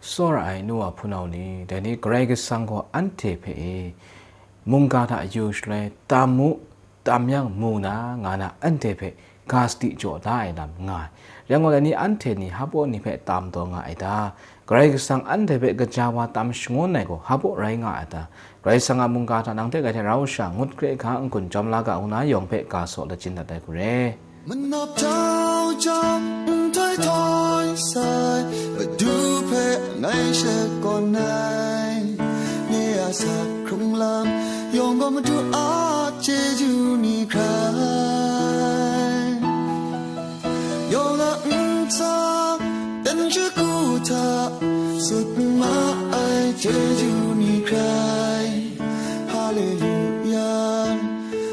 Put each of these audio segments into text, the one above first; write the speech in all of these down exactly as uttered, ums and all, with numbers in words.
Tsawra ai nu wa hpunau ni, dai ni Karai Kasang gaw anhte hpe e, mungga hta yu shaloi, tam mu, tam yang mu na, nga na, anhte hpe ga sadi jaw da ai lam nga ai. Rai ngai, dai ni anhte ni hpaw ni hpe tam taw nga ai ta? Karai Kasang anhte hpe gaja wa tam shangun ai gaw hpaw rai nga ai ta? Karai Kasang a mungga hta nang hte ngai hte rau sha ngut kre hkra n-gun jawm la ga, ngu na yawng hpe ga saw lachyum dat ai hku re. Manap jau jang nhtoi htoi sai, Madu hpe ngai shakawn ai. Nye a sak hkrung lam yawng gaw Madu a chyeju ni hkrai. Yawng a ntsa dan shagu hta sut ma ai chyeju ni hkrai. Haleluya,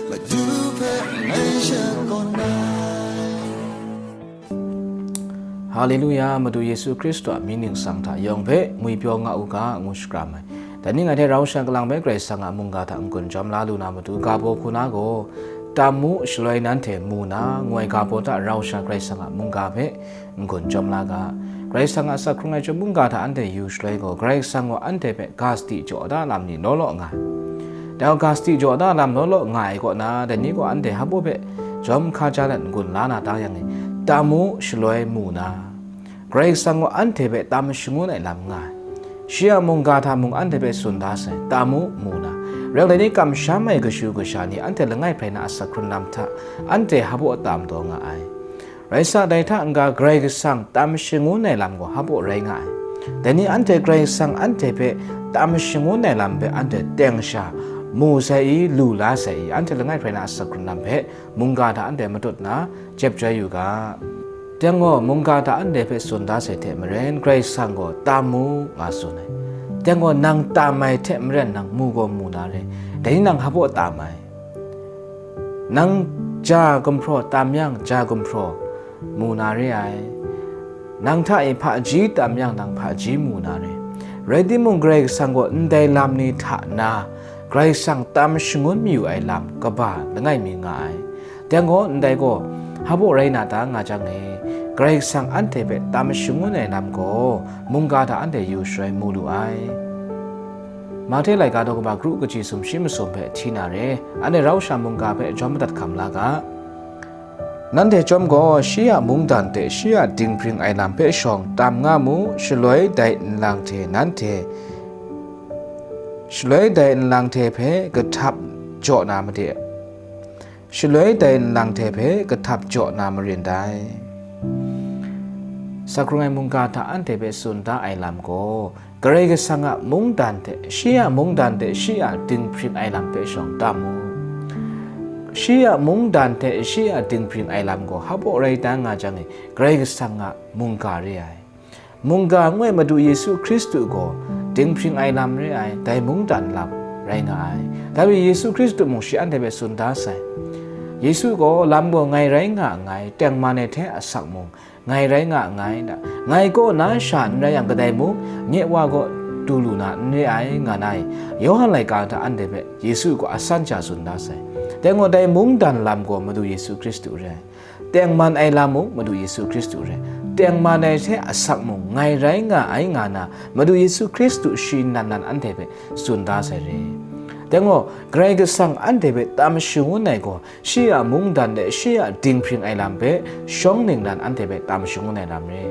Madu hpe ngai shakawn ai. Haleluya, Madu Yesu Hkristu a mying ningsang hta yawng hpe ngwipyaw nga u ga, ngu shakram ai. Dai ni ngai hte rau sha kalang hpe Karai Kasang a mungga hta n-gun jawm la lu na matu ga baw hku na gaw, tam mu, shaloi nanhte mu na, ngu ai ga baw hta rau sha Karai Kasang a mungga hpe n-gun jawm la ga. Karai Kasang a sak hkrung ai chyawm mungga hta anhte yu shaloi gaw, Karai Kasang gaw anhte hpe ga sadi jaw da lam ni law law nga ai. Dai gaw ga sadi jaw da lam law law nga ai kaw na, dai ni gaw anhte hpaw hpe jawm hkra ja let n-gun la na tang yang e, tam mu, shaloi mu na, Karai Kasang gaw anhte hpe tam shangun ai lam nga ai. Shi a mungga hta mung anhte hpe tsun da sai, tam mu, mu na. Rai ngai, dai ni kamsham ai kashu kasha ni anhte langai hprai na a sak hkrung lam hta anhte hpaw tam taw nga ai. Rai sa, dai hta n-ga Karai Kasang tam shangun ai lam gaw hpaw rai nga ai. Dai ni anhte Karai Kasang anhte hpe tam shangun ai lam hpe anhte teng sha mu sai i, lu la sai i, anhte langai hprai na a sak hkrung lam hpe mungga hta anhte matut na jep jai yu ga. Dai gaw mungga hta anhte hpe tsun da sai hte maren, Karai Kasang gaw tam mu, nga tsun ai. Dai gaw nang tam ai hte maren nang mu gaw mu na re, dai ni nang hpaw tam ai. Nang ja gumhpraw tam yang, ja gumhpraw mu na re ai. Nang hta e hpaji tam yang, nang hpaji mu na re. Rai timung, Karai Kasang gaw ndai lam ni hta na Karai Kasang tam shangun mayu ai lam kaba langai mi nga ai. Dai gaw, ndai gaw hpaw rai na ta nga jang e, Karai Kasang anhte hpe tam shangun ai lam gaw mungga hta anhte yu shaloi mu lu ai. Mahte laika daw kaba kru kaji sumshi masum hpe hti na re, anhte rau sha mungga hpe jawm madat hkam la ga. Nanhte chyawm gaw, shi a mungdan hte shi a dinghpring ai lam hpe shawng tam nga mu, shaloi dai nlang hte nanhte, shaloi dai nlang hte hpe kahtap jaw na made, shaloi dai nlang hte hpe kahtap jaw na marin dai. Sak hkrung ai mungga hta anhte hpe tsun da ai lam gaw, Karai Kasang a mungdan hte shi a mungdan hte shi a dinghpring ai lam hpe shawng tam mu. Shi a mungdan hte shi a dinghpring ai lam gaw hpaw rai ta nga jang e, Karai Kasang a mungga re ai. Mungga ngu ai Madu Yesu Hkristu gaw dinghpring ai lam re ai, dai mungdan lam rai nga ai. Dai majaw Yesu Hkristu mung shi anhte hpe tsun da sai. Yesu gaw, lam gaw ngai rai nga nngai, tengman ai hte asak mung ngai rai nga nngai, ngai kaw na sha n rai yang kadai mung, nye Wa kaw du lu na n re ai, nga na i, Yawhan laika hta anhte hpe Yesu gaw asan sha tsun da sai. Dai gaw, dai mungdan lam gaw Madu Yesu Hkristu re ai. Tengman ai lam mung Madu Yesu Hkristu re ai. Tengman ai hte asak mung ngai rai nga ai, nga na Madu Yesu Hkristu shi nan nan anhte hpe tsun da sai re. Dai gaw, Karai Kasang anhte hpe tam shangun ai gaw, shi a mungdan hte shi a dinghpring ai lam hpe shawng ningnan anhte hpe tam shangun ai lam re.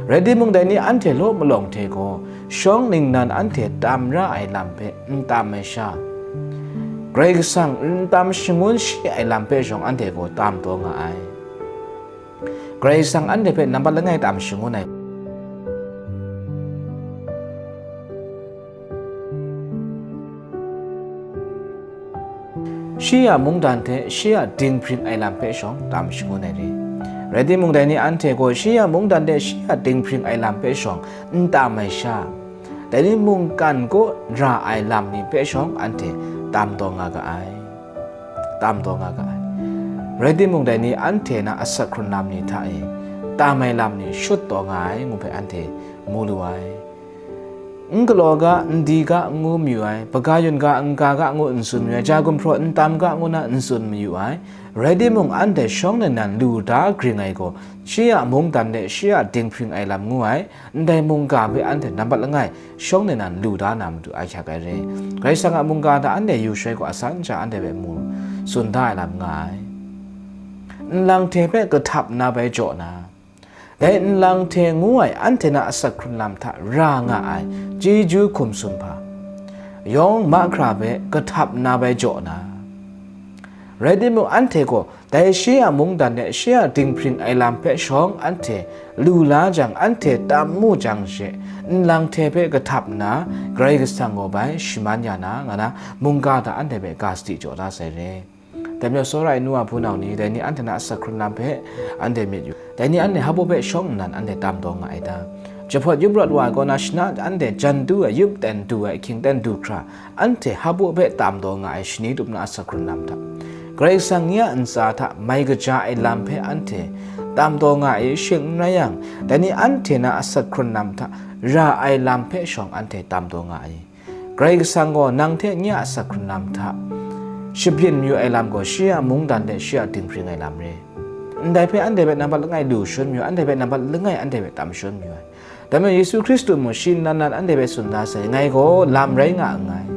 Rai timung, dai ni anhte law malawng hte gaw, shawng ningnan anhte tam ra ai lam hpe n tam ai sha, Karai Kasang n tam shangun shi ai lam hpe shawng anhte gaw tam taw nga ai. Karai Kasang anhte hpe nampat langai tam shangun ai. Shi a mungdan hte shi a dinghpring ai lam hpe shawng tam shangun ai re. Rai timung, dai ni anhte gaw shi a mungdan hte shi a dinghpring ai lam hpe shawng n tam ai sha, dai ni mungkan kaw ra ai lam ni hpe shawng anhte tam taw nga ga ai. Tam taw nga ga ai. Rai timung, dai ni anhte na asak hkrun lam ni hta e tam ai lam ni shut taw nga ai, ngu hpe anhte mu lu ai. N galaw ga, n di ga, n ngu mayu ai, hpaga yun ga, n ga ga ngu n tsun mayu ai, ja gumhpraw n tam ga ngu na n tsun mayu ai. Rai timung, anhte shawng nnan lu da gring ai gaw, shi a mungdan de shi a dinghpring ai lam ngu ai, ndai mungga hpe anhte nambat langai shawng nnan lu da na matu ahkyak ai re. Karai Kasang a mungga hta anhte yu shaloi gaw, asan sha anhte hpe mu tsun da ai lam nga ai. Nlang hte hpe kahtap nna bai jaw na, dai nlang hte ngu ai anhte na asak hkrun lam hta ra nga ai chyeju hkum sum hpa yawng mahkra hpe kahtap nna bai jaw na, rai timung, anhte gaw dai shi a mungdan de shi a dinghpring ai lam hpe shawng anhte lu la jang, anhte tam mu jang she, nlang hte hpe kahtap nna, Karai Kasang gaw bai shaman ya na, nga na, mungga hta anhte hpe ga sadi jaw da sai re. Dai majaw, tsawra ai nu wa hpunau ni, dai ni anhte na asak hkrun lam hpe anhte myit yu. Dai ni anhte hpa baw hpe shawng nnan anhte tam taw nga ai ta? Jahpawt yup rawt wa ai kaw na shana anhte jan du ai, yup ten du ai, ahkying ten du hkra, anhte hpa baw hpe tam taw nga ai, shani tup na asak hkrun lam hta, Karai Kasang nye a ntsa hta mai kaja ai lam hpe anhte tam taw nga ai, shing n rai yang, dai ni anhte na asak hkrun lam hta ra ai lam hpe shawng anhte tam taw nga ai. Karai Kasang gaw nang hte nye a asak hkrun lam hta shabyin mayu ai lam gaw, shi a mungdan de shi a dinghpring ai lam re. Ndai hpe anhte hpe nambat langai lu shangun mayu, anhte hpe nambat langai anhte hpe tam shangun mayu ai. Dai majaw, Yesu Hkristu mung shi nnan nnan anhte hpe tsun da sai, "Ngai gaw lam rai nga nngai.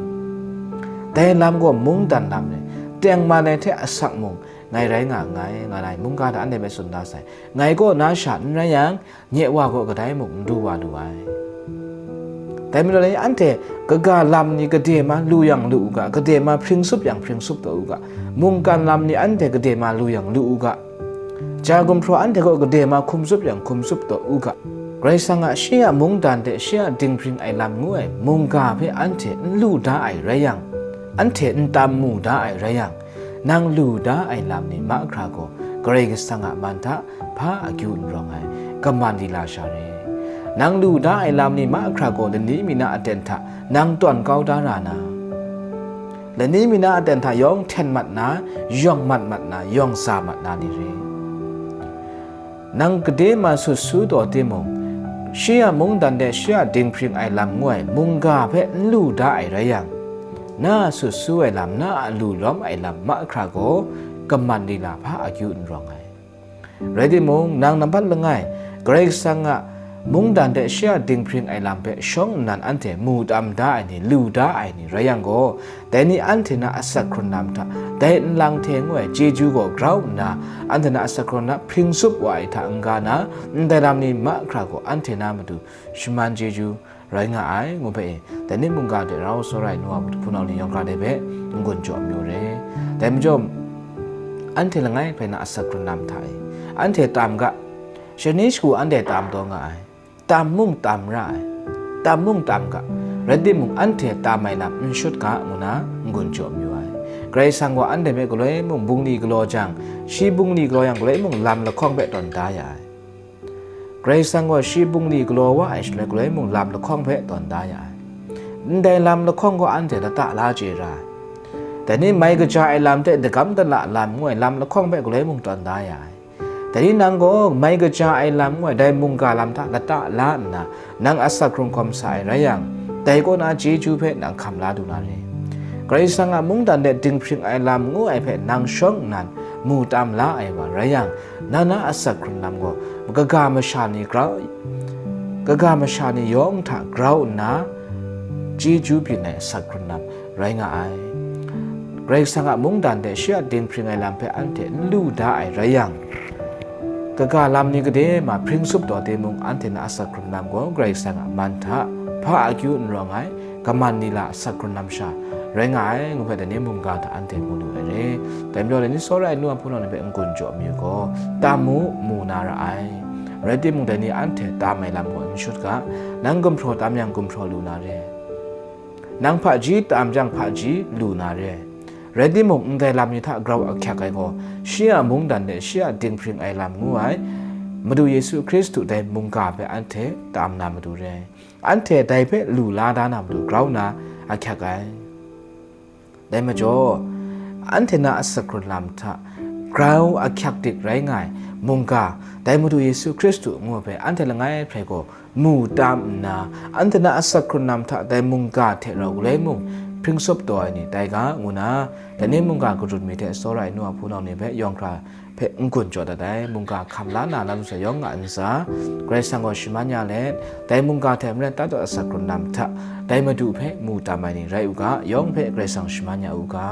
Dai lam gaw mungdan lam re, tengman ai hte asak mung ngai rai nga nngai," nga na ai mungga hta anhte hpe tsun da sai. "Ngai gaw na sha n rai yang, nye Wa gaw kadai mung n du wa lu ai." Dai majaw, anhte kaga lam ni kade ma lu yang lu u ga, kade ma hpring sup yang hpring sup taw u ga, mungkan lam ni anhte kade ma lu yang lu u ga, ja gumhpraw anhte gaw kade ma hkum sup yang hkum sup taw u ga, Karai Kasang a shi a mungdan de shi a dinghpring ai lam ngu ai mungga hpe anhte n lu da ai rai yang, anhte n tam mu da ai rai yang, nang lu da ai lam ni mahkra gaw Karai Kasang a man hta hpa akyu n rawng ai, kaman lila sha re. Nang lu da ai lam ni mahkra gaw lani mi na aten hta nang tawn kau da ra na, lani mi na aten hta yawng hten mat na, yawng mat mat na, yawng sa mat na ni re. Nang kade ma sut su taw timung, shi a mungdan de shi a dinghpring ai lam ngu ai mungga hpe n lu da ai rai yang, na a sut su ai lam, na a lu lawm ai lam mahkra gaw kaman lila hpa akyu n rawng ai. Rai timung, nang nambat langai, Karai Kasang a mungdan de shi a dinghpring ai lam hpe shawng nnan anhte mu tam da ai ni, lu da ai ni rai yang gaw, dai ni anhte na asak hkrun lam hta, dai nlang hte ngu ai chyeju gaw grau nna, anhte na asak hkrun lam hpring sup wa ai hta n-ga na, ndai lam ni mahkra gaw anhte na matu shaman chyeju rai nga ai, ngu hpe e, dai ni mungga de rau tsawra ai nu wa hpunau ni yawng hkra de hpe n-gun jaw mayu re. Dai majaw, anhte langai hpe na asak hkrun lam hta e, anhte tam ga, shani shagu anhte tam taw nga ai, tam mung tam ra ai, tam mung tam ga, rai timung, anhte tam ai lam n shut ga, ngu na n-gun jaw mayu ai. Karai Kasang gaw anhte hpe galoi mung bungli galaw jang, shi bungli galaw yang galoi mung lam lahkawng hpe tawn da ya ai. Karai Kasang gaw shi bungli galaw wa ai shaloi, galoi mung lam lahkawng hpe tawn da ya ai. Ndai lam lahkawng gaw anhte lata la chye ra ai. Dai ni mai kaja ai lam hte dagam dala lam ngu ai lam lahkawng hpe galoi mung tawn da ya ai. Dai ni nang gaw mai kaja ai lam ngu ai dai mungga lam hta lata la nna, nang asak hkrung hkawm sa ai rai yang, dai kaw na chyeju hpe nang hkam la du na re. Karai Kasang a mungdan de dinghpring ai lam ngu ai hpe nang shawng nnan mu tam la ai wa rai yang, na na asak hkrun lam gaw kaga masha ni grau, kaga masha ni yawng hta grau nna chyeju byin ai asak hkrun lam rai nga ai. Karai Kasang a mungdan de shi a dinghpring ai lam hpe anhte n lu da ai rai yang, kaga lam ni kade ma hpring sup taw timung, anhte na asak hkrun lam gaw Karai Kasang a man hta hpa akyu n rawng ai, kaman lila asak hkrun lam sha rai nga ai, ngu hpe dai ni mungga hta anhte mu lu ai re. Dai majaw, dai ni tsawra ai nu wa hpunau ni hpe n-gun jaw mayu gaw, tam mu, mu na ra ai. Rai timung, dai ni anhte tam ai lam gaw n shut ga, nang gumhpraw tam yang gumhpraw lu na re. Nang hpaji tam jang hpaji lu na re. Rai timung, ndai lam ni hta grau ahkyak ai gaw, shi a mungdan de shi a dinghpring ai lam ngu ai, Madu Yesu Hkristu dai mungga hpe anhte tam na matu re. Anhte dai hpe lu la da na matu grau nna ahkyak ai. Dai majaw, anhte na asak hkrun lam hta grau ahkyak dik rai nga ai mungga, dai Madu Yesu Hkristu ngu ai hpe anhte langai hpe gaw mu tam nna, anhte na asak hkrun lam hta dai mungga hte rau galoi mung hpring sawp taw ai ni tai ga, ngu na, dai ni mungga garut mi hte tsawra ai nu a hpunau ni hpe yawng hkra hpe n-gun jaw dat ai, mungga hkam la na lam shaw yawng nga ntsa, Karai Kasang gaw shaman ya let, dai mungga hte maren tahtawt asak hkrun lam hta, dai Madu hpe mu tam ai ni rai u ga, yawng hpe Karai Kasang shaman ya u ga.